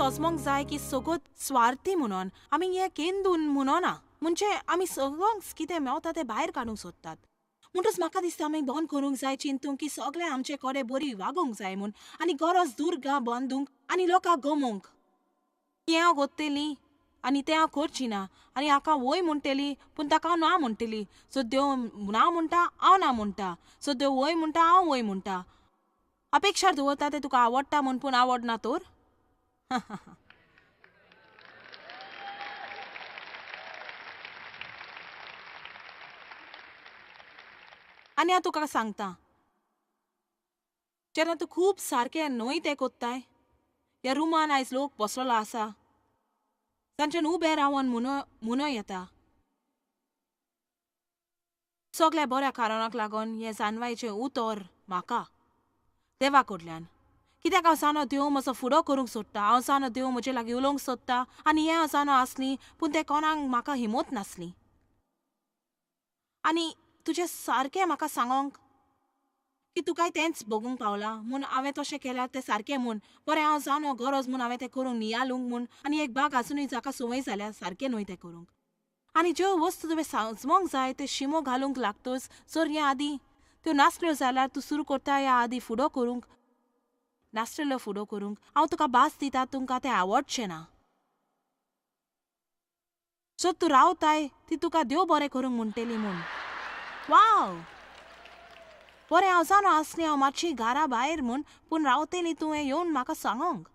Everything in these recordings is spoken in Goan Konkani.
सोजमोंक जाय की सगळत स्वार्थी म्हणून आमी हें केंदून म्हणना, म्हणजे आमी सगळ्यांक कितें मेवता तें भायर काडूंक सोदतात. म्हणटच म्हाका दिसता आमी बंद करूंक जाय चिंतूंक की सगळें आमचे कडेन बरी वागूंक जाय म्हूण आनी गरज दुर्गां बांदूंक आनी लोकांक गमोवंक. हें हांव कोत्तली आनी तें हांव करची ना आनी हाका वय म्हणटली पूण ताका हांव ना म्हणटली. सो देव ना म्हणटा हांव ना म्हणटा, सो देव वय म्हणटा हांव वय म्हणटा. अपेक्षा दवरता तें तुका आवडटा म्हूण पूण आवडना तर. आनी हांव तुका सांगता, जेन्ना तूं खूब सारकें न्हय तें कोत्ताय, ह्या रुमान आयज लोक बसलेलो आसा तांच्यान उबें रावन म्हणूं येता. सगळ्या बऱ्या कारणाक लागून हें जानवायचें उतर म्हाका देवा कडल्यान, कित्याक हांव जाणो देव म्हजो फुडो करूंक सोदता, हांव जाणो देव म्हजे लागीं उलोवंक सोदता आनी हें हांव जाणो आसली पूण तें कोणाक म्हाका हिमत नासली. आनी तुजें सारकें म्हाका सांगोंक की तुकाय तेंच भोगूंक पावलां म्हूण हांवें तशें केल्यार तें सारकें म्हूण बरें हांव जाणो गरज म्हूण हांवें तें करूंक नियालूंक म्हूण. आनी एक बाग आसुनूय जाका संवय जाल्या सारकें न्हय तें करूंक. आनी ज्यो वस्तू तुवें समजूंक जाय ते शिमो घालूंक लागतच जर हे आदीं त्यो नासल्यो जाल्यार तूं सुरू करता ह्या आदीं फुडो करूंक नासलेलो फुडो करूंक हांव तुका भास दिता तुमकां तें आवडचें ना. सो तूं रावताय ती तुका देव बरें करूंक म्हणटली म्हूण. वाव बरें हांव जाणो आसली हांव मातशी घरा भायर म्हूण पूण रावतली तुवें येवन म्हाका सांगोंक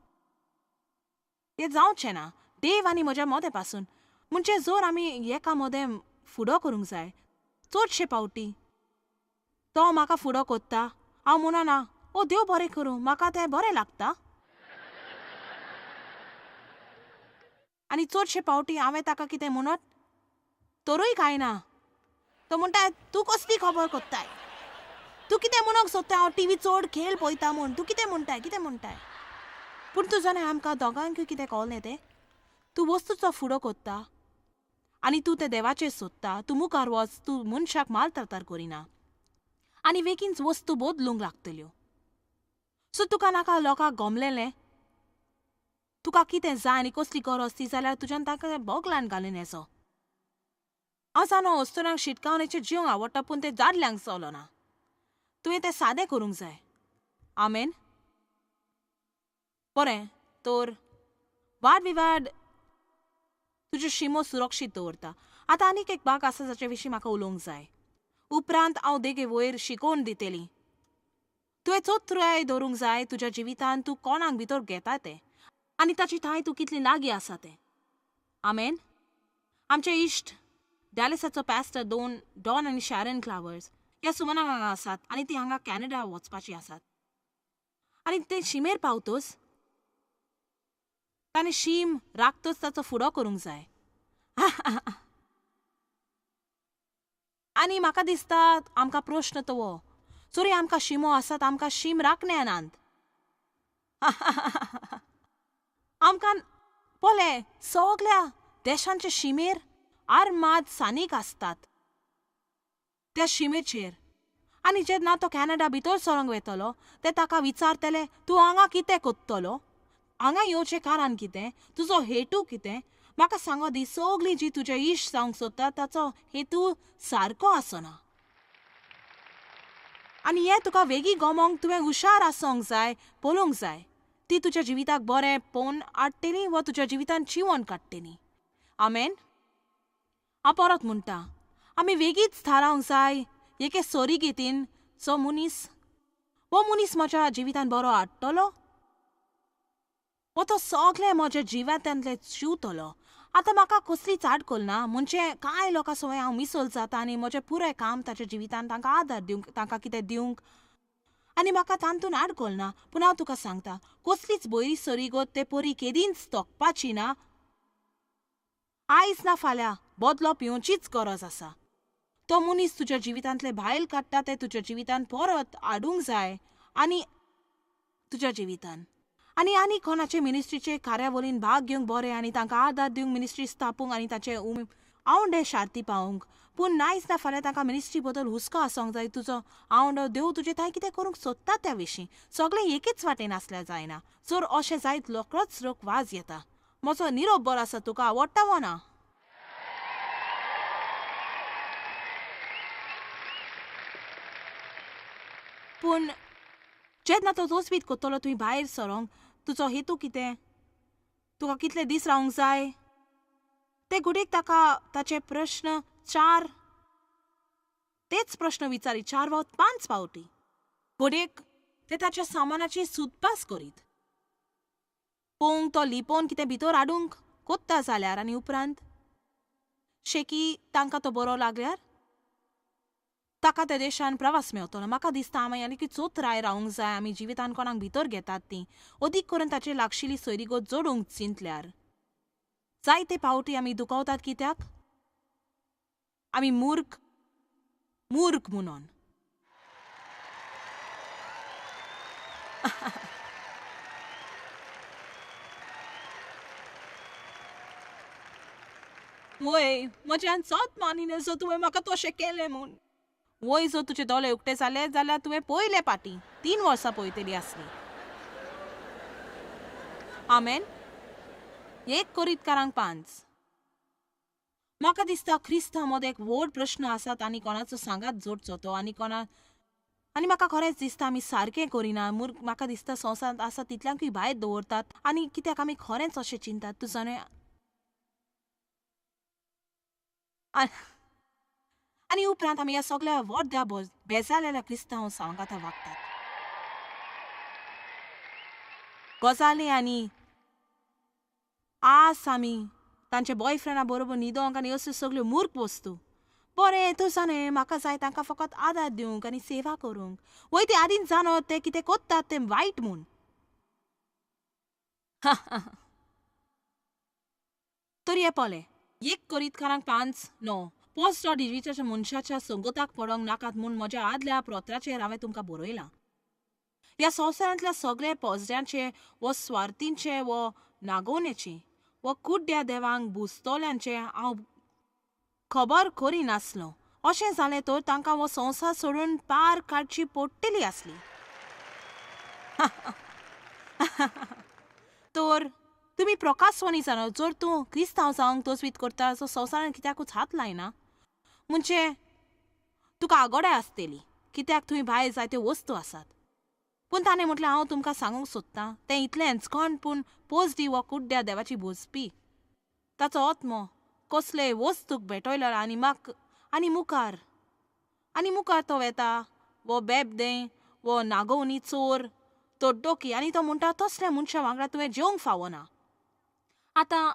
हें जावचें ना देव आनी म्हज्या मोदें पासून. म्हणजे जर आमी एका मोदें फुडो करूंक जाय चडशे पावटी तो म्हाका फुडो कोत्ता हांव म्हणना ओ देव बरें करूं म्हाका तें बरें लागता. आनी चडशे पावटी हांवें ताका कितें म्हणत तरूय कांय ना. तो म्हणटा तूं कसली खबर कोत्ताय, तूं कितें म्हणूंक सोदता हांव टीव्ही चड खेळ पळयता म्हूण, तूं कितें म्हणटाय कितें म्हणटाय. पूण तूं जाणा आमकां दोगांकूय कितें कळ्ळें तें, तूं वस्तूचो फुडो कोत्ता आनी तूं तें देवाचेर सोदता, तूं मुखार वच, तूं मनशाक मालतार करिना आनी बेगीनच वस्तू बदलूंक लागतल्यो. सो तुका नाका लोकांक गमलेलें, तुका कितें जाय आनी कसली गरज ती जाल्यार तुज्यान तांकां बोगलान घालून येचो. हांव जाणो अस्तुरांक शिटकावणेचें जेवंक आवडटा पूण तें दादल्यांक चलना, तुवें तें सादें करूंक जाय. आमेन. बरें तर वाद विवाद तुज्यो शिमो सुरक्षीत दवरता. आतां आनीक एक भाग आसा जाचे विशीं म्हाका उलोवंक जाय, उपरांत हांव देगे वयर शिकोवन दितली. तुवें चतुराय दवरूंक जाय तुज्या जिवितांत तूं कोणाक भितर घेता तें आनी ताची ठांय तूं कितली लागीं आसा तें. आमेन. आमचे इश्ट डॅलिसाचो पॅस्टर डॉन आनी शॅरन क्लावर्स ह्या सुमनाक हांगा आसात आनी ती हांगा कॅनडा वचपाची आसात आनी ते शिमेर पावतच ताणें शीम राखतच ताचो फुडो करूंक जाय. आनी म्हाका दिसता आमकां प्रश्न तो हो, सॉरी आमकां शिमो आसात आमकां शीम राखणे नात. आमकां पळय सगळ्या देशांचे शिमेर आर्माद सानीक आसतात त्या शिमेचेर आनी जेन्ना तो कॅनडा भितर सरोंक वेतलो ते ताका विचारतले तूं हांगा कितें कोत्तलो, हांगा येवचें कारण कितें, तुजो हेतू कितें. म्हाका सांगो दी सगळीं जी तुजे इश्ट जावंक सोदता ताचो हेतू सारको आसना. आनी हें तुका वेगीं गमोंक तुवें हुशार आसूंक जाय, पळोवंक जाय ती तुज्या जिविताक बरें पळोवन हाडटली वा तुज्या जिवितान चिवन काडटली. आमेन. हांव परत म्हणटा आमी वेगींच थारावंक जाय एके सोरी घेतीन जो मनीस हो मनीस म्हज्या जिवितान बरो हाडटलो वो तो सगळें म्हज्या जिवितांतलें शिंवतलो. आतां म्हाका कसलीच आडखळ ना म्हणजे कांय लोकां सवय हांव मिसल जाता आनी म्हजें पुराय काम ताच्या जिवितान तांकां आदार दिवंक तांकां कितें दिवंक आनी म्हाका तातूंत आडखळ ना. पूण हांव तुका सांगता कसलीच बरी सरीगत ते परी केदींच तोखपाची ना. आयज ना फाल्यां बदलोप येवचीच गरज आसा. तो मनीस तुज्या जिवितांतले भायल काडटा तें तुज्या जिवितान परत हाडूंक जाय आनी तुज्या जिवितान आनी आनी कोणाचे मिनिस्ट्रीचे कार्यावळीन भाग घेवंक बरें आनी तांकां आदार दिवंक मिनिस्ट्री स्थापूंक आनी ताचे आवंडे शार्ती पावूंक, पूण नायच ना फाल्यां तांकां मिनिस्ट्री बद्दल हुस्को आसूंक जाय. तुजो आवंडो देव तुजे थंय कितें करूंक सोदता त्या विशीं. सगळें एकेच वाटेन आसल्यार जायना. जर अशें जायत रोखडोच रोख वाज येता. म्हजो निरोप बरो आसा, तुका आवडटा वो ना? पूण जेन्ना तो तोचबीत कोत्तलो तुवें भायर सरोंक, तुजो हेतू कितें? तुका कितले दीस रावंक जाय? ते घडयेक ताका ताचे प्रश्न चार तेच प्रश्न विचारी 4 वा 5 फावटी. घडयेक ते ताच्या सामानाची सुदपास करीत पळोवंक तो लिपोवन कितें भितर हाडूंक कोत्ता जाल्यार, आनी उपरांत शेकी तांकां तो बरो लागल्यार ताका त्या देशान प्रवास मेवतलो. म्हाका दिसता आमी आनी की चोत्राय रावंक जाय. आमी जिवितान कोणाक भितर घेतात ती अदीक करून ताचे लागशिल्ली सोयरीगत जोडूंक चिंतल्यार जायते फावटी आमी दुखवतात. कित्याक आमी मूर्ख मूर्ख म्हणून. वय म्हज्यान सत मानिना जो तुवें म्हाका तशें केलें म्हूण. वय जर तुजे दोळे उक्ते जाले जाल्यार तुवें पयले पाटी 3 वर्सां पळयतली आसली. आमेन. 1 कोरिंथकारांक 5. म्हाका दिसता क्रिस्तांव मदें एक व्हड प्रश्न आसात आनी कोणाचो सांगात जोडचो तो आनी कोणा आनी म्हाका खरेंच दिसता आमी सारकें करिना. मूर्ख म्हाका दिसता संवसारांत आसा तितल्यांकूय भायर दवरतात. आनी कित्याक आमी खरेंच अशें चिंतात? तूं जाणा आनी उपरांत आमी ह्या सगळ्या व्हडल्या बेजारलेल्या क्रिस्तांव सांगाता वागतात गजाली आनी आस आमी तांच्या बॉयफ्रेंडा बरोबर न्हिदोंक आनी असल्यो सगळ्यो मूर्ख वस्तू. बरें तूं जाणें म्हाका जाय तांकां फकत आदार दिवंक आनी सेवा करूंक. वय ते आदींच जाणो ते कितें कोत्तात तें वायट म्हूण. तर हे पळय 1 कोरिंथकारांक 5:9 पोस्ट डिजिटाच्या मनशाच्या संगताक पडोंक नाकात म्हूण म्हज्या आदल्या पत्राचेर हांवें तुमकां बरयलां. ह्या संवसारांतल्या सगळे पोजड्यांचे वो स्वार्थींचे वो नागोवण्याचे वो कुड्ड्या देवांक बुजतल्यांचे हांव खबर करिनासलो. अशें जालें तर तांकां हो संवसार सोडून पार काडची पडटली आसली. तर तुमी प्रकाशवाणी जाणो, जर तूं क्रिस्तांव जावंक तोचवीत करता सो संवसारान कित्याकूच हात लायना म्हणजे तुका आगोडाय आसतली कित्याक थंय भायर जायत्यो वस्तू आसात. पूण ताणें म्हटलें हांव तुमकां सांगूंक सोदतां तें इतलेंच कोण पूण पोजडी वो कुड्ड्या देवाची भोजपी ताचो आत्मो कसलेय वस्तूक भेटयलो आनी म्हाक आनी मुखार आनी मुखार तो वेता वो बेबदें वो नागोवणी चोर तो डोकी आनी तो म्हणटा तसल्या मनशा वांगडा तुवें जेवंक फावना. आतां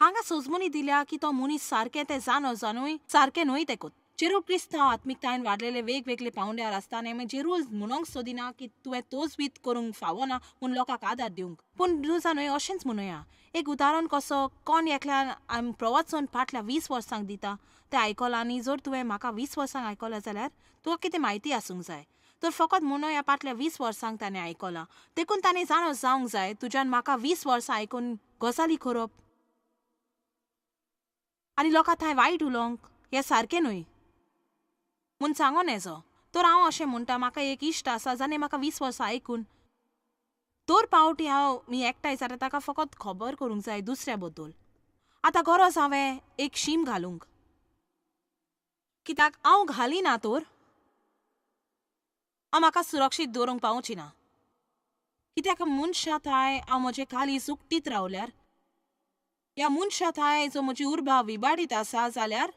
हांगा सजमणी दिल्या की तो मनीस सारकें तें जाणो जाणूय सारकें न्हय तें कोत. जेरूल क्रिस्तांव आत्मिकतायेन वाडलेले वेगवेगळे पावंड्यार आसता आनी आमी जेरूल म्हणूंक सोदिना की तुवें तोजवीत करूंक फावना म्हूण लोकांक आदार दिवंक. पूण तुजा न्हय अशेंच म्हणुया. एक उदाहरण कसो कोण एकल्यान आमी प्रवचन फाटल्या 20 वर्सांक दिता तें आयकलां आनी जर तुवें म्हाका 20 वर्सांक आयकलां जाल्यार तुका कितें म्हायती आसूंक जाय. तर फकत म्हणुया फाटल्या 20 वर्सांक ताणें आयकलां देखून ताणें जाणो जावंक जाय तुज्यान म्हाका 20 वर्सां आयकून गजाली करप आनी लोकां थंय वायट उलोवंक हें सारकें न्हय म्हूण सांगो नेजो. तर हांव अशें म्हणटा म्हाका एक इश्ट आसा जाणें म्हाका 20 वर्सां आयकून दर पावटी हांव मी एकठांय जाल्यार ताका फकत खबर करूंक जाय दुसऱ्या बद्दल. आतां गरज हांवें एक शीम घालूंक कित्याक हांव घालिना तर हांव म्हाका सुरक्षीत दवरूंक पावची ना. कित्याक मनशा थांय हांव म्हजे काळीज उकटीत रावल्यार ह्या मनशा थांय जो म्हजी उर्बा विबाडीत आसा जाल्यार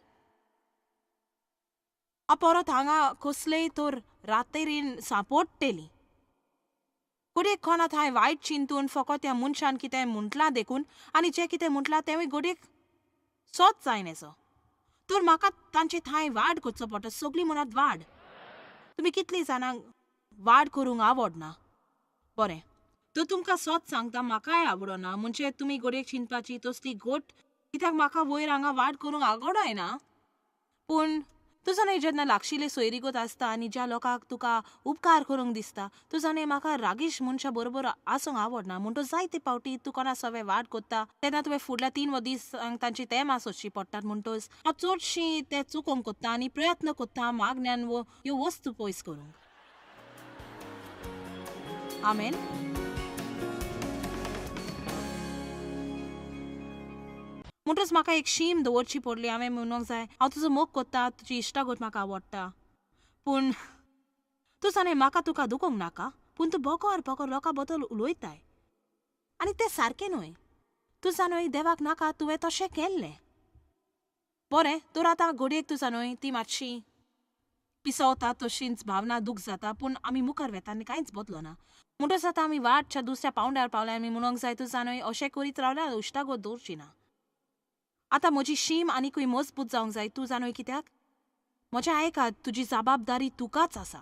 हांव परत हांगा कसलेय तर रातेरीन सांपडटली. घडयेक कोणा थंय वायट चिंतून फकत ह्या मनशान कितें म्हटलां देखून आनी जें कितें म्हटलां तेंवूय घडयेक सोद जायना. तर म्हाका तांचे थंय वाड करचो पडटा. सगळीं म्हणत वाड. तुमी कितलीं जाणांक वाड करूंक आवडना? बरें तर तुमकां सत सांगता म्हाकाय आवडना. म्हणजे तुमी घडयेक चिंतपाची तसली घट कित्याक म्हाका वयर हांगा वाड करूंक आवडना. पूण तूं जाणा जेन्ना लागशिल्ले सोयरीगत आसता आनी ज्या लोकांक तुका उपकार करूंक दिसता, तूं जाणा म्हाका रागीश मनशा बरोबर आसूंक आवडना. म्हणटो जायते फावटी तूं कोणा सवे वाट कोत्ता तेन्ना तुवें फुडल्या 3 वा दिसांक तांची तेमां सोदची पडटात. म्हणटच हांव चडशीं तें चुकोवंक कोत्ता आनी प्रयत्न कोत्ता मागण्यान वो ह्यो वस्तू पयस करूंक. आमेन. म्हणटच म्हाका एक शीम दवरची पडली. हांवें म्हणूंक जाय हांव तुजो मोग कोत्ता, तुजी इश्टागत म्हाका आवडटा, पूण तूं जाणा म्हाका तुका दुखोवंक नाका, पूण तूं बगर बगर लोकां बद्दल उलयताय आनी तें सारकें न्हय. तूं जाणा देवाक नाका तुवें तशें केल्लें. बरें तर आतां घडयेक तूं जाणा ती मातशी पिसवता, तशींच भावना दूख जाता, पूण आमी मुखार वेता आनी कांयच बदलना. म्हणटच आतां आमी वाटच्या दुसऱ्या पावंड्यार पावल्या. आमी म्हणूंक जाय तूं जाणा अशें करीत रावल्यार इश्टागत दवरची ना. आतां म्हजी शीम आनीकूय मजबूत जावंक जाय. तूं जाणा कित्याक? म्हज्या आयकात, तुजी जबाबदारी तुकाच आसा.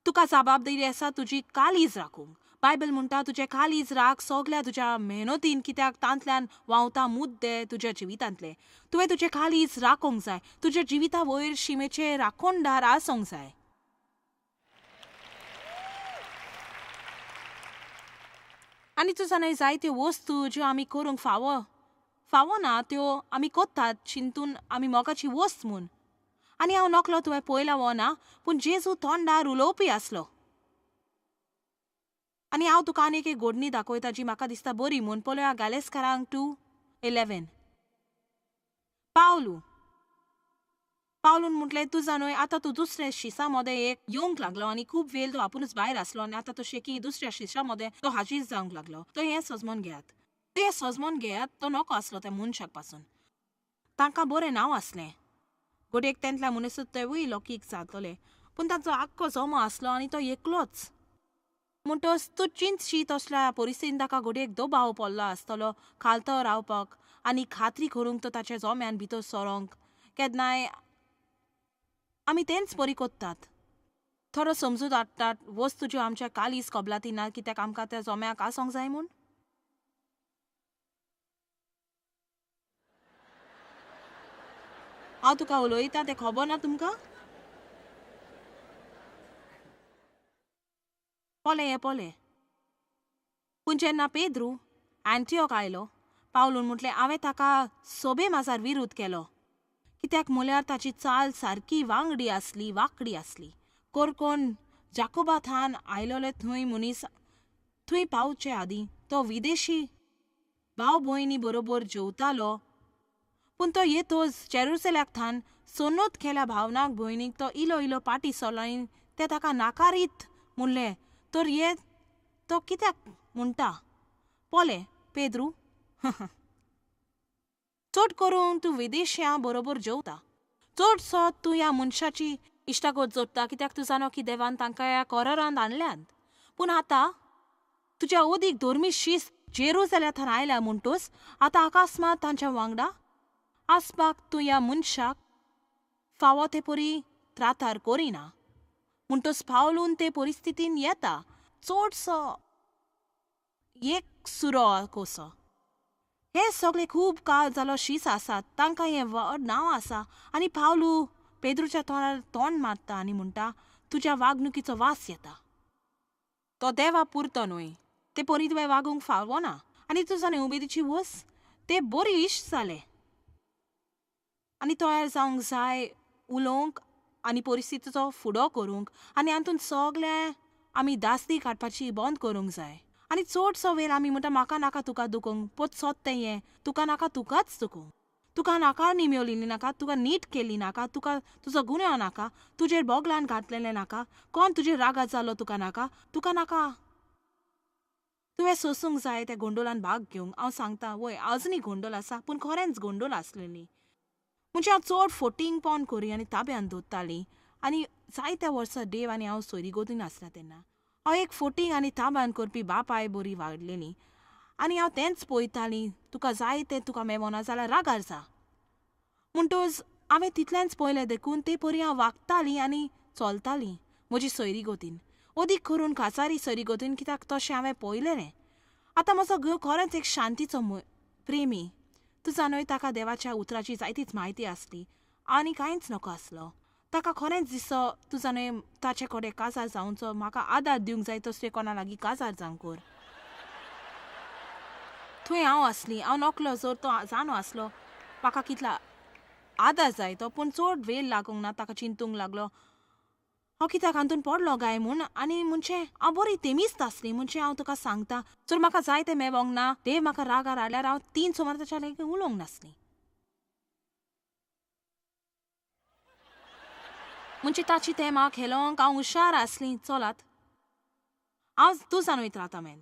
तुका जबाबदारी आसा तुजी काळीज राखूंक. बायबल म्हणटा तुजें काळीज राख सगल्या तुज्या मेहनतीन, कित्याक तांतल्यान व्हांवता मुद्दे तुज्या जिवितांतले. तुवें तुजें काळीज राखूंक जाय. तुज्या जिविता वयर शिमेचे राखणदार आसूंक जाय. आनी तूं जाणा जायत्यो वस्तू ज्यो आमी करूंक फावो फावो ना त्यो आमी कोत्तात चिंतून आमी मोगाची वस्त म्हूण. आनी हांव नकलो तुवें पळयलां वो ना, पूण जेजू तोंडार उलोवपी आसलो. आनी हांव तुका आनीक एक घडणी दाखयता जी म्हाका दिसता बरी म्हूण. पळया गालेस्कारांक 2:11. पावलू पावलून म्हटलें तूं जाणा आतां तूं दुसऱ्या शिसा मदें एक येवंक लागलो आनी खूब वेळ तो आपुणूच भायर आसलो आनी आतां तो शेकी दुसऱ्या शिसा मदें तो हाजीर जावंक लागलो. तो हें सजमोन घेयात, तें सजमोन घेयात, तो नको आसलो त्या मनशाक पासून. तांकां बरें नांव आसलें, घडयेक तेंतल्या मनीस तेवूय लोकीक जातले, पूण तांचो आख्खो जमो आसलो आनी तो एकलोच. म्हणटच तूं चिंतशी तसल्या परिस्थितीन ताका घडयेक दबाव पडलो आसतलो खालतो रावपाक आनी खात्री करूंक तो ताच्या जोम्यान भितर सरोंक. केन्नाय आमी तेंच बरी कोत्तात, थोडो समजूत हाडटात वस्तू ज्यो आमच्या कालीज कबलाती ना, कित्याक आमकां त्या जोम्याक आसूंक जाय म्हूण. हांव तुका उलयता तें खबर ना तुमकां? पोले हें पोले. पूण जेन्ना पेद्रू एंटिओक आयलो, पावलून म्हटलें हांवें ताका सोबे माजार विरोध केलो, कित्याक म्हळ्यार ताची चाल सारकी वांगडी आसली, वांकडी आसली. कोरकोन जाकोबा थान आयलोले थंय मनीस थंय पावचे आदीं तो विदेशी भाव भयणी बरोबर जेवतालो, पूण तो येतोच जेरुसलेमाक थान सोनोत केल्या भावनाक भयणीक तो इलो इलो पाटी सरलो आनी ते ताका नाकारीत म्हणलें, तर ये तो कित्याक म्हणटा? पोले पेद्रू चड करून तूं विदेशया बरोबर जेवता, चडसो तूं ह्या मनशाची इश्टागत जोडटा, कित्याक तूं जाणो की देवान तांकां ह्या कोरारांत आणल्यांत. पूण आतां तुज्या अदीक धर्मीक शिस्त जेरुसलेमा थान आयल्या म्हणटच आतां अकस्मात तांच्या वांगडा आसपाक तूं ह्या मनशाक फावो ते परी त्रातार करिना. म्हणटच पावलून ते परिस्थितीन येता चडसो एक सुरो कसो. हे सगळे खूब काळ जालो शीस आसात, तांकां हें व्हड नांव आसा. आनी पावलू पेद्रूच्या तोंडार तोंड मारता आनी म्हणटा तुज्या वागणुकीचो वास येता. तो देवा पुरतो न्हय, ते परी तुवें वागूंक फावना. आनी तूं जाणा उमेदीची वस ते बरी इश्ट जाले आनी तयार जावंक जाय उलोवंक आनी परिस्थितीचो फुडो करूंक आनी हातूंत सगळें आमी दासदी काडपाची बंद करूंक जाय. आनी चडसो वेळ आमी म्हणटा म्हाका नाका तुका दुखोवंक, पोत सोद तें हें, तुका नाका तुकाच दुखोवंक, तुका नाका निम्योलिल्ली नाका, तुका नीट केल्ली नाका, तुका तुजो गुन्यांव नाका, तुजेर बोगलान घातलेलें नाका, कोण तुजेर रागार जालो तुका नाका, तुका नाका. तुवें सोसूंक जाय त्या गोंडोलान भाग घेवंक. हांव सांगता वय अजुनूय गोंडोल आसा, पूण खरेंच गोंडोल आसलेली. म्हणजे हांव चड फोटिंगपण करी आनी ताब्यान दवरताली आनी जायत्या वर्सां देव आनी हांव सोयरीगतीन आसला तेन्ना हांव एक फोटींग आनी ताब्यान करपी बापाय बरी वाडलेली आनी हांव तेंच पळयतालीं, तुका जाय तें तुका मेवना जाल्यार रागार जा. म्हणटच हांवें तितलेंच पळयलें देखून ते परी हांव वागतालीं आनी चलतालीं म्हजी सोयरीगतीन, अदीक करून काचारी सोयरीगतीन, कित्याक तशें हांवें पळयलेलें. आतां म्हजो घोव खरेंच एक शांतीचो प्रेमी. तूं जाणा ताका देवाच्या उतराची जायतीच म्हायती आसली आनी कांयच नको आसलो. ताका खरेंच दिसो तुजा न्हय ताचे कडेन काजार जावचो, म्हाका आदार दिवंक जाय तसले कोणा लागीं काजार जावंक कर. थंय हांव आसली, हांव नकलो जर तो जाणो आसलो म्हाका कितला आदार जाय तो, पूण चड वेळ लागूंक ना ताका चिंतूंक लागलो हांव कित्याक हातून पडलो गाय म्हूण. आनी म्हणजे हांव बरी तेमीस्त आसली, म्हणजे हांव तुका सांगता जर म्हाका जाय तें मेवोंक ना, देव म्हाका रागार हाडल्यार हांव 3 सुमार ताच्या लागीं उलोवंक नासली. म्हणजे ताची तेमा खेलोंक हांव हुशार आसली. चलात हांव तूं जाणू रावता मेन.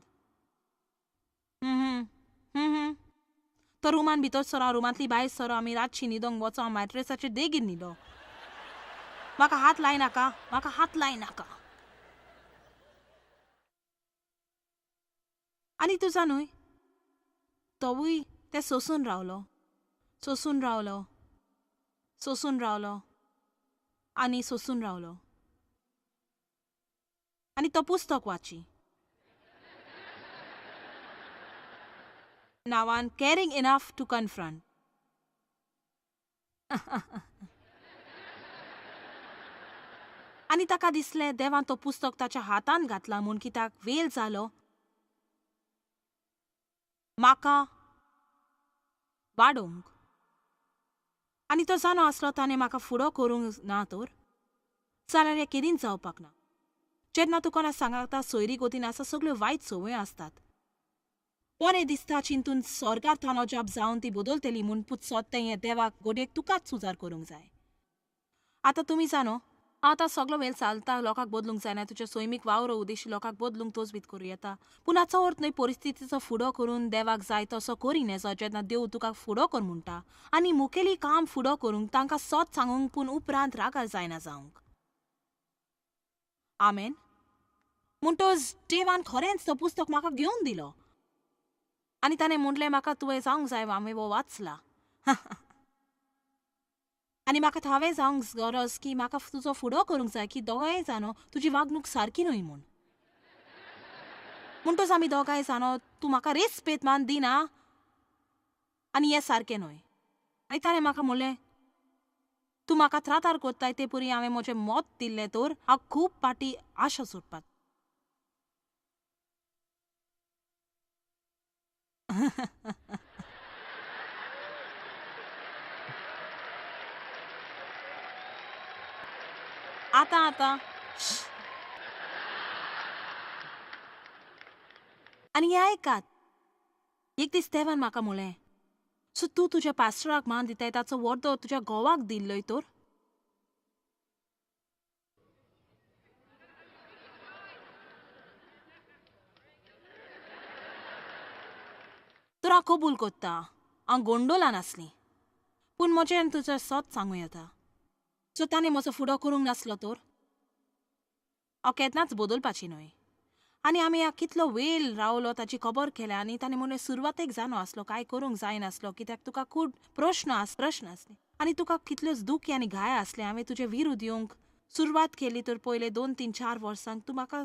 तो रुमान भितर सरो, हांव रुमांतली भायर सरो, आमी रातची न्हिदोंक वचो, हांव मॅट्रेसाचेर देगीर न्हिदो. म्हाका हात लायनाका, म्हाका हात लायनाका. आनी तुजा न्हय तोवूय तें सोसून रावलो, सोसून रावलो, सोसून रावलो आनी सोसून रावलो. आनी तो पुस्तक वाची नांवान कॅरिंग इनफ टू कन्फ्रंट. आनी ताका दिसलें देवान तो पुस्तक ताच्या हातान घातला म्हूण कित्याक वेळ जालो म्हाका वाडोवंक. आनी तो जाणो आसलो ताणें म्हाका फुडो करूंक ना तर जाल्यार हें केदींच जावपाक ना. जेन्ना तूं कोणा सांगता सोयरी गोतीन आसा सगळ्यो वायट संवयो आसतात, बरें दिसता चिंतून स्वर्गार थान अजाप जावन ती बदलतली म्हूण पुतसोत तें हें देवाक गोडयेक तुकाच सुजार करूंक जाय. आतां तुमी जाणो आतां सगलो वेळ चलता, लोकांक बदलूंक जायना, तुज्या सैमीक वावर उद्देशी लोकांक बदलूंक तोच करूं येता, पूण हाचो अर्थ न्हय परिस्थितीचो फुडो करून देवाक जाय तसो करिनेजो. जेन्ना देव तुका फुडो कर म्हणटा आनी मुखेली काम फुडो करूंक तांकां सत सांगूंक, पूण उपरांत रागार जायना जावंक. आमेन. म्हणटच देवान खरेंच तो पुस्तक म्हाका घेवन दिलो आनी ताणें म्हणलें म्हाका तुवें जावंक जाय, हांवें हो वाचला आनी म्हाका थावें जावंक गरज की म्हाका तुजो फुडो करूंक जाय की दोगांय जाणो तुजी वागणूक सारकी न्हय म्हूण. म्हणटच आमी दोगांय जाणो तूं म्हाका रेस्पेद मान दिना आनी हें सारकें न्हय. आनी ताणें म्हाका म्हणलें तूं म्हाका त्रातार कोत्ताय ते पुरी हांवें म्हजें मत दिल्लें तर हांव खूब पाटी आशा सोडपाक. आतां आतां आनी हें आयकात, एक दीस देवान म्हाका म्हणलें सो तूं तुज्या पास्टराक मान दिताय ताचो वर्दो तुज्या घोवाक दिल्लोय तर? तर हांव कबूल कोत्ता हांव गोंडोलान आसली, पूण म्हजें तुजें सत सांगूं येता. सो ताणें म्हजो फुडो करूंक नासलो तर हांव केन्नाच बदलपाची न्हय. आनी आमी कितलो वेळ रावलो ताची खबर केल्या आनी ताणें म्हणलें सुरवातेक जाणो आसलो कांय करूंक जायनासलो कित्याक तुका खूब प्रश्न आसले आनी तुका कितल्योच दुखी आनी घाय आसले. हांवें तुजे विरुद्ध येवंक सुरवात केली तर पयले 2, 3, 4 वर्सांक तूं म्हाका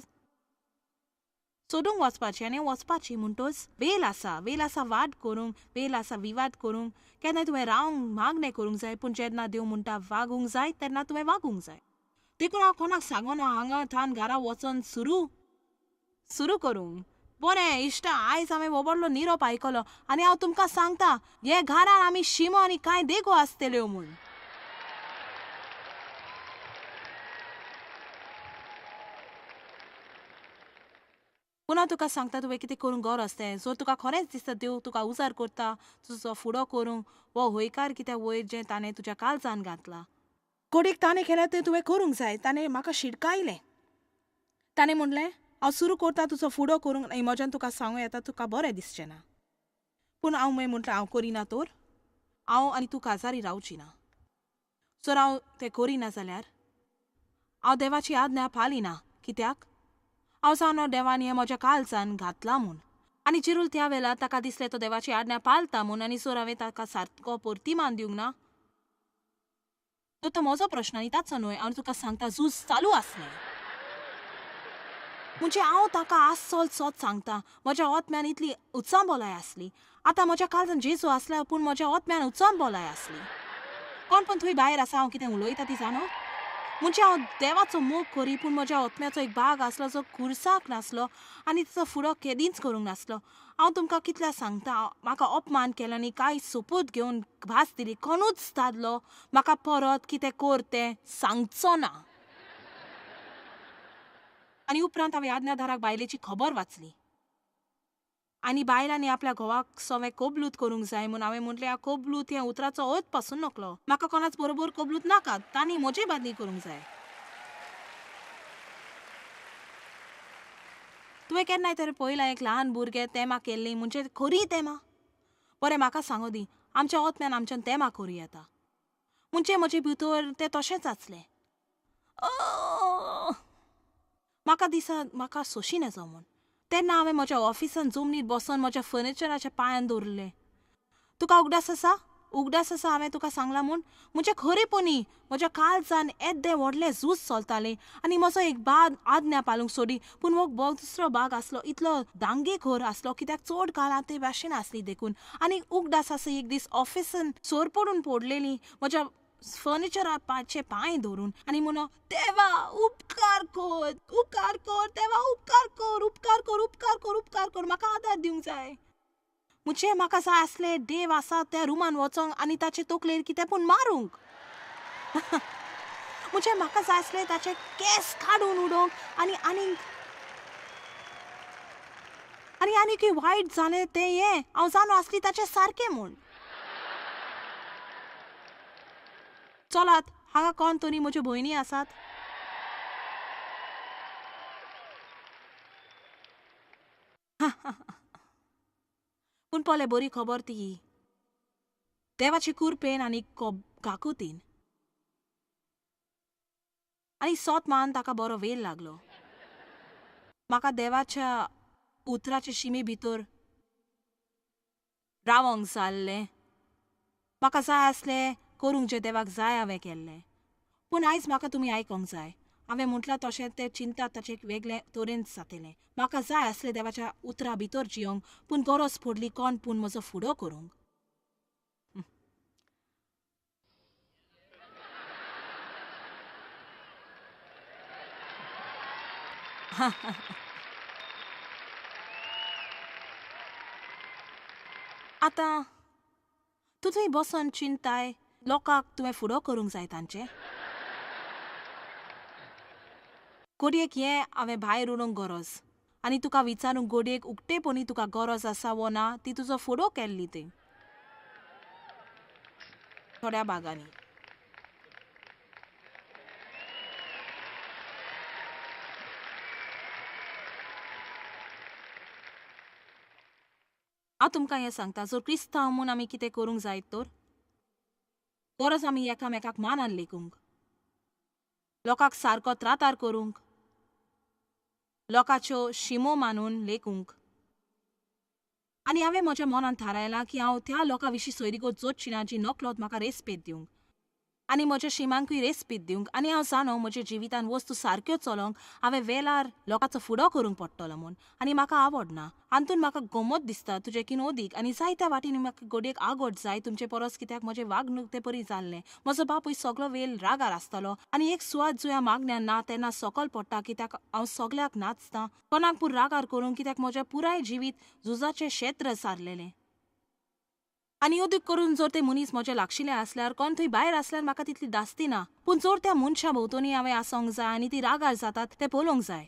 सोदूंक वचपाची आनी वचपाची. म्हणटच वेळ आसा, वेळ आसा वाद करूंक, वेळ आसा विवाद करूंक. केन्नाय तुवें रावंक मागणें करूंक जाय, पूण जेन्ना देव म्हणटा वागूंक जाय तेन्ना तुवें वागूंक जाय. देखून हांव कोणाक सांगना हांगा थान घरा वचोन सुरू करूंक. बरें इश्टा, आयज हांवें व्हडलो निरोप आयकलो आनी हांव तुमकां सांगता हे घरान आमी शिमो आनी कांय देगो आसतल्यो म्हूण. पूण हांव तुका सांगता तुवें कितें करूंक गरज तें. जर तुका खरेंच दिसता देव तुका उजार करता तुजो फुडो करूंक, हो हयकार कित्याक वयर जें ताणें तुज्या काळजान घातलां कोडीक ताणें केल्यार तें तुवें करूंक जाय. ताणें म्हाका शिडकायलें, ताणें म्हणलें हांव सुरू करता तुजो फुडो करूंक आनी म्हज्यान तुका सांगूं येता तुका बरें दिसचें ना, पूण हांव मागीर म्हटलें हांव करिना तर हांव आनी तूं काजारी रावची ना. जर हांव तें करिना जाल्यार हांव देवाची आज्ञा पालिना, कित्याक हांव जाणो देवान हें म्हज्या काळजान घातलां म्हूण. आनी चिरूल त्या वेळार ताका दिसलें तो देवाची आज्ञा पालता म्हूण आनी जर हांवें ताका सारको प्रतिमान दिवंक ना तर तो म्हजो प्रश्न आनी ताचो न्हय. हांव तुका सांगता झूज चालू आसलें. म्हणजे हांव ताका आसल सत सांगता म्हज्या आत्म्यान इतली उचांबोलाय आसली. आतां म्हज्या काळजान जेजू आसल्या पूण म्हज्या आत्म्यान उचांबोलाय आसली. कोण पण थंय भायर आसा हांव कितें उलयता ती जाणो? म्हणजे हांव देवाचो मोग करी, पूण म्हज्या आत्म्याचो एक भाग आसलो जो खुर्साक नासलो आनी ताचो फुडो केदींच करूंक नासलो. हांव तुमकां कितल्या सांगता, म्हाका अपमान केलो आनी कांय सोपूत घेवन भास दिली. कोणूच दादलो म्हाका परत कितें कर तें सांगचो ना. आनी उपरांत हांवें आज्ञाधाराक बायलेची खबर वाचली आनी बायलांनी आपल्या घोवाक सवें कबलूत करूंक जाय म्हूण हांवें म्हटलें, ह्या कबलूत ह्या उतराचो अर्थ पासून नकलो. म्हाका कोणाच बरोबर कबलूत नाका, तांणी म्हजे बादली करूंक जाय. तुवें केन्नाय तरी पळयलां एक ल्हान भुरगें तेमां केल्लीं म्हणजे खरी तेमां? बरें, म्हाका सांगो दी, आमच्या आत्म्यान आमच्यान तेमां करूं येता. म्हणजे म्हजे भितर तें तशेंच आसलें. म्हाका दिसा म्हाका सोशी नजो म्हूण. तेन्ना हांवें म्हज्या ऑफिसान जमनीर बसून म्हज्या फर्निचराच्या पांयान दवरिल्लें. तुका उगडास आसा? उगडास आसा हांवें तुका सांगलां म्हूण? म्हजें खरेपणी म्हज्या काळजान येद्दें व्हडलें झूज चलतालें आनी म्हजो एक भाग आज्ञा पालूंक सोडी, पूण हो दुसरो भाग आसलो इतलो दांगेखोर आसलो कित्याक चड काळ ते भाशेन आसली देखून. आनी उगडास आसा एक दीस ऑफिसान सोर पडून पडलेली म्हज्या फर्निचराचे पांय धरून आनी म्हणो, देवा उपकार कर, उपकार कर, देवा उपकार कर, उपकार कर, उपकार कर, उपकार कर, म्हाका आदार दिवंक जाय. म्हणजे म्हाका जाय आसलें देव आसा त्या रुमान वचोंक आनी ताचे तकलेर कितें पूण मारूंक. म्हणजे म्हाका जाय आसलें ताचे केंस काडून उडोवंक आनी आनीक आनी आनीकय वायट जालें तें हें हांव जाणो आसली ताचें सारकें म्हूण. चलात, हांगा कोण तरी म्हज्यो भयणी आसात? पूण पळय, बरी खबर ती देवाची कुरपेन आनी काकुतीन आनी सोत मान ताका बरो वेळ लागलो. म्हाका देवाच्या उतराचे शिमे भितर रावंक जाल्लें. म्हाका जाय आसलें करूंक जें देवाक जाय हांवें केल्लें. पूण आयज म्हाका तुमी आयकोंक जाय. हांवें म्हटलां तशें तें चिंता ताचें वेगळे तरेन जातलें. म्हाका जाय आसलें देवाच्या उतरा भितर जियोंक, पूण गरज पडली कोण पूण म्हजो फुडो करूंक. आतां तूं थंय बसोन चिंताय लोकांक तुवें फुडो करूंक जाय तांचें. गोडयेक हें हांवें भायर उडोवंक गरज आनी तुका विचारूंक गोडयेक उक्तेपणी तुका गरज आसा वो ना ती तुजो फुडो केल्ली ती थोड्या भागांनी. हांव तुमकां हें सांगता, जर क्रिस्तांव म्हूण आमी कितें करूंक जाय तर गरज आमी एकामेकाक मानान लेखूंक, लोकांक सारको त्रातार करूंक, लोकांच्यो शिमो मानून लेखूंक. आनी हांवें म्हज्या मनान थारायलां की हांव त्या लोकां विशीं सोयरीगत जोडची ना जी नकळत म्हाका रेस्पेद दिवंक आनी म्हज्या शिमांकूय रेस्पेद दिवंक. आनी हांव जाणो म्हज्या जिवितान वस्तू सारक्यो चलोवंक हांवें वेळार लोकांचो फुडो करूंक पडटलो म्हूण. आनी म्हाका आवडना हातूंत म्हाका गमत दिसता तुजें किन अदीक आनी जायत्या वाटेनी म्हाका गोडयेक आगोट जाय तुमचे परस, कित्याक म्हजें वागणूक ते परी जाल्लें. म्हजो बापूय सगलो वेळ रागार आसतालो आनी एक सुवात जुंया मागण्या ना तेन्ना सकल पडटा, कित्याक हांव सगल्याक नाचता कोणाक पूण रागार करूंक, कित्याक म्हजें पुराय जिवीत झुजाचें क्षेत्र सारलेलें. आनी अदीक करून जर ते मनीस म्हजे लागशिल्ले आसल्यार, कोण थंय भायर आसल्यार म्हाका तितली दास्ती ना, पूण जर त्या मनशा भोंवतणी हांवें आसूंक जाय आनी ती रागार जातात तें पळोवंक जाय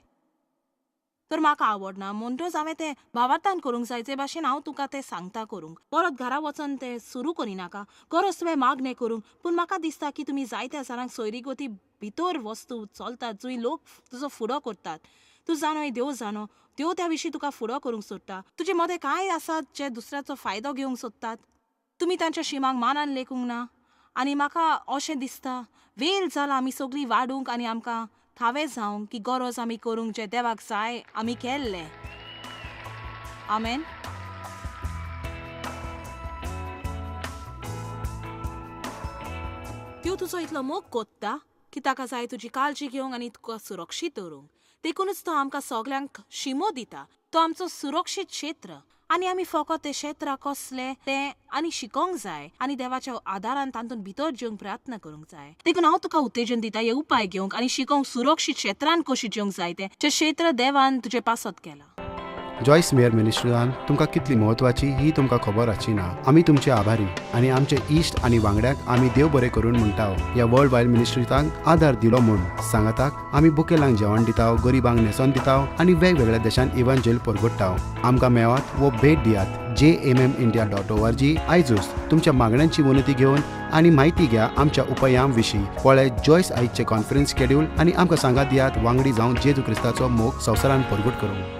तर म्हाका आवडना. म्हणटच हांवें तें भावार्थान करूंक जाय जे भाशेन हांव तुका तें सांगता करूंक. परत घरा वचोन तें सुरू करिनाका, गरज तुवें मागणें करूंक. पूण म्हाका दिसता की तुमी जायत्या जाणांक सोयरीगती भितर वस्तू चलतात जंय लोक तुजो फुडो करतात. तूं जाणो, देव जाणो, देव त्या विशीं तुका फुडो करूंक सोदता. तुजे मदें कांय आसात जे दुसऱ्याचो फायदो घेवंक सोदतात, तुमी तांच्या शिमांक मानान लेखूंक ना. आनी म्हाका अशें दिसता वेळ जाला आमी सगळीं वाडूंक आनी आमकां थावें जावंक की गरज आमी करूंक जें देवाक जाय आमी केल्लें. आमेन. त्यो तुजो इतलो मोग कोत्ता की ताका जाय तुजी काळजी घेवंक आनी तुका सुरक्षीत दवरूंक. देखूनच तो आमकां सगल्यांक शिमो दिता. तो आमचो सुरक्षीत क्षेत्र. आनी आमी फकत तें क्षेत्रां कसलें तें आनी शिकोंक जाय आनी देवाच्या आदारान तातूंत भितर जेवंक प्रयत्न करूंक जाय. देखून हांव तुका उत्तेजन दिता हे उपाय घेवंक आनी शिकोंक सुरक्षीत क्षेत्रान कशी जेवंक जाय तें जें क्षेत्र देवान तुजें पासत केलां. जॉयस मेयर मिनिस्ट्रीजान तुमकां कितली म्हत्वाची ही तुमकां खबर आसची ना. आमी तुमचे आभारी आनी आमचे इश्ट आनी वांगड्यांक आमी देव बरें करून म्हणटा ह्या वर्ल्ड वायड मिनिस्ट्रीजांक आदार दिलो म्हूण. सांगाताक आमी बुकेलांक जेवण दिता, गरिबांक न्हेसोन दिता आनी वेगवेगळ्या देशांत इव्हांजेल परगट्टा. आमकां मेळात वो भेट दियात jmmindia.org. आयजूच तुमच्या मागण्यांची विनंती घेवन आनी म्हायती घ्या आमच्या उपायां विशीं. पळय जॉयस आयजचे कॉन्फरन्स शेड्यूल आनी आमकां सांगात दियात वांगडी जावन जेजू क्रिस्ताचो मोग संवसारान परगट करूंक.